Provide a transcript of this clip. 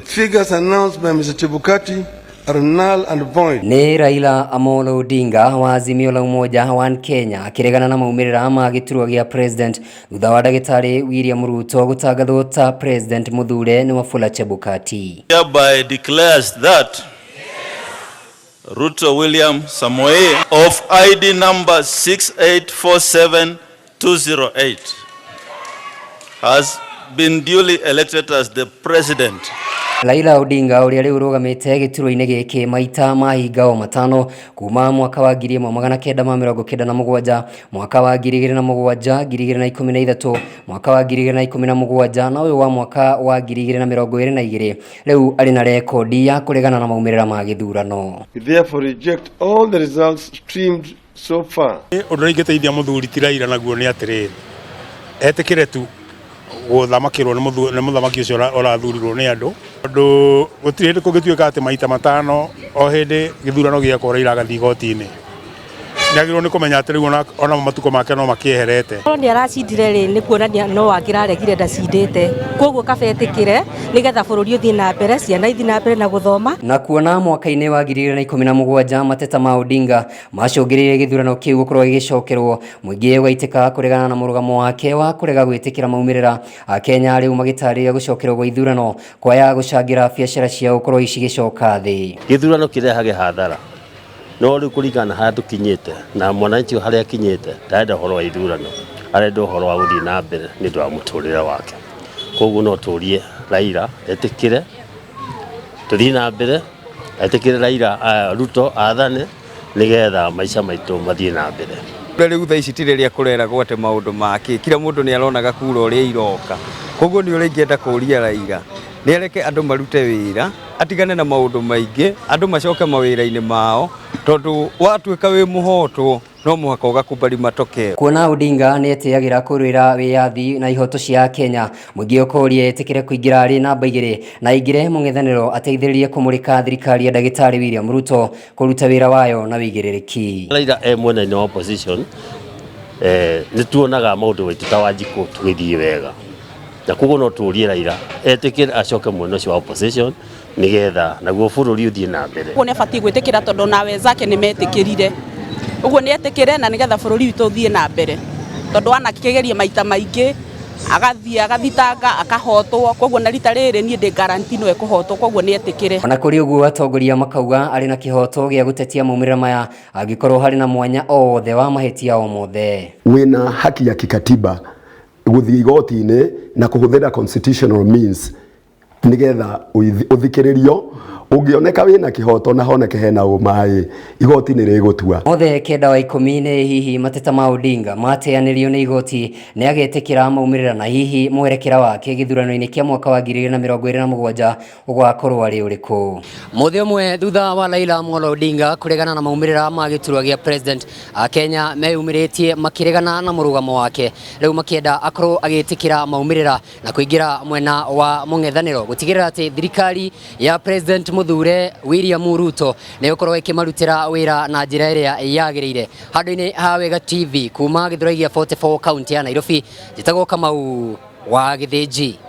Figures announced by Mr. Chebukati are null and void. Nĩ Raila Amolo Odinga wa Azimio la Umoja One Kenya akĩregana na maumĩrĩra ma gĩturwa gĩa president thutha wa ndagĩtarĩ William Ruto gũtangathwo ta president mũthure nĩ Wafula Chebukati. Hereby declares that Ruto William Samoei of ID number 6847208 has been duly elected as the president. Raila Odinga ũrĩa rĩu ũrũgamĩte gĩturwa-inĩ gĩkĩ maita mahinga o matano kuma mwaka wa 1997, mwaka wa 2007, 2013, mwaka wa 2017 na ũyũ wa mwaka wa 2022, rĩu arĩ na rekondi ya kũregana na maumĩrĩra ma gĩthurano. We therefore reject all the results streamed so far. Ũndũ ũrĩa ingĩteithia mũthuri ti Raila naguo nĩ atĩrĩrĩ, etĩkĩre tu gũthamakĩrwo nĩ mũthamaki ũcio ũrathurirwo nĩ andũ, tondũ gũtirĩ hĩndĩ kũngĩtuĩka atĩ maita matano o hĩndĩ gĩthurano gĩekwo Raila agathiĩ igoti-inĩ. Nĩ agĩrĩirwo nĩ kũmenya atĩ rĩu ona matukũ make no makĩeherete. Korwo nĩ aracindire rĩ, nĩ kuonania no angĩraregire ndacindĩte, koguo kaba etĩkĩre nĩgetha bũrũri ũthiĩ na mbere, ciana ithiĩ na mbere na gũthoma. Na kuona mwaka-inĩ wa 2017 mateta ma Odinga macũngĩrĩirie gĩthurano kĩu gũkorwo gĩgĩcokerwo, mũingĩ ũgaitĩka kũregana na mũrũgamo wake wa kũrega gwĩtĩkĩra maumĩrĩra. Akenya rĩu magĩtarĩria gũcokerwo gwa ithurano kwaya gũcangĩra biacara ciao gũkorwo cigĩcoka thĩ. Gĩthurano kĩrehage hathara, no rĩu kũringana na harĩa tũkinyĩte na mwananchi harĩa akinyĩte, ndarenda ũhoro wa ithurano, arenda ũhoro wa gũthiĩ na mbere nĩ ũndũ wa mũtũrĩre wake. Koguo no tũrie Raila etĩkĩre tũthiĩ na mbere, etĩkĩre Raila Ruto athane nĩgetha maica maitũ mathiĩ na mbere. Rĩu thaa ici ti rĩrĩa kũreragwo atĩ maũndũ make kila mũndũ nĩ aronaga kura ũrĩa iroka, koguo nĩ ũrĩa ingĩenda kũria Raila nĩ areke andũ marute wĩra, atigane na maũndũ maingĩ, andũ macoke mawĩra-inĩ mao, tondũ watuĩka wĩ mũhotwo no mũhaka ũgakubali matokeo. Kuona Odinga nĩ etĩagĩra kũrũĩra wĩyathi na ihoto cia Kenya, mũingĩ ũkoria etĩkĩre kũingĩra arĩ namba 2 na aingĩre mũng'ethanĩro ateithĩrĩrie kũmũrĩka thirikari ya ndagĩtarĩ William Ruto kũruta wĩra wayo na wĩigĩrĩrĩki. Raila e mwena-inĩ wa opposition, nĩ tuonaga maũndũ maitũ ta Wanjikũ tũgĩthiĩ wega, na koguo no tũrie Raila etĩkĩre acoke mwena ũcio wa opposition nĩgetha naguo bũrũri ũthiĩ na mbere. Ũguo nĩ abatiĩ gwĩtĩkĩra tondũ na wenzake nĩ metĩkĩrire, ũguo nĩ etĩkĩre na nĩgetha bũrũri witũ ũthiĩ na mbere, tondũ wanakĩgeria maita maingĩ agathiĩ agathitanga akahotwo, koguo na rita rĩrĩ niĩ ndĩ guarantee no ekũhotwo, koguo nĩ etĩkĩre. Ona kũrĩ ũguo atongoria makauga arĩ na kĩhoto gĩa gũtetia maumĩrĩra maya angĩkorwo harĩ na mwanya o wothe wa mahĩtia o mothe. Wĩna haki ya kikatiba gũthiĩ igoti-inĩ na kũhũthĩra constitutional means nĩgetha ũthikĩrĩrio, ũngĩoneka wĩna kĩhoto na honeke hena ũma ĩ, igoti nĩ rĩgũtua. Othe 9 wa 10 nĩ hihi mateta ma Odinga mateanĩrio nĩ igoti nĩ agetĩkĩra maumĩrĩra na hihi mwerekera wake gĩthurano-inĩ kĩa mwaka wa 2027 ũgakorwo arĩ ũrĩkũ. Mũthĩ ũmwe thutha wa Raila Amolo Odinga kũregana na maumĩrĩra ma gĩturwa gĩa president, Akenya meyumĩrĩtie makĩregana na mũrũgamo wake, rĩu makĩenda akorwo agĩtĩkĩra maumĩrĩra na kũingĩra mwena wa mũng'ethanĩro gũtigĩrĩra atĩ thirikari ya president mũthure William Ruto nĩ ĩgũkorwo ĩkĩmarutĩra wĩra na njĩra ĩrĩa yagĩrĩire. Handũ-inĩ ha Wega TV kuma Gĩthũrai gĩa 44 kaunti ya Nairobi, njĩtagwo Kamau wa Gĩthĩnji.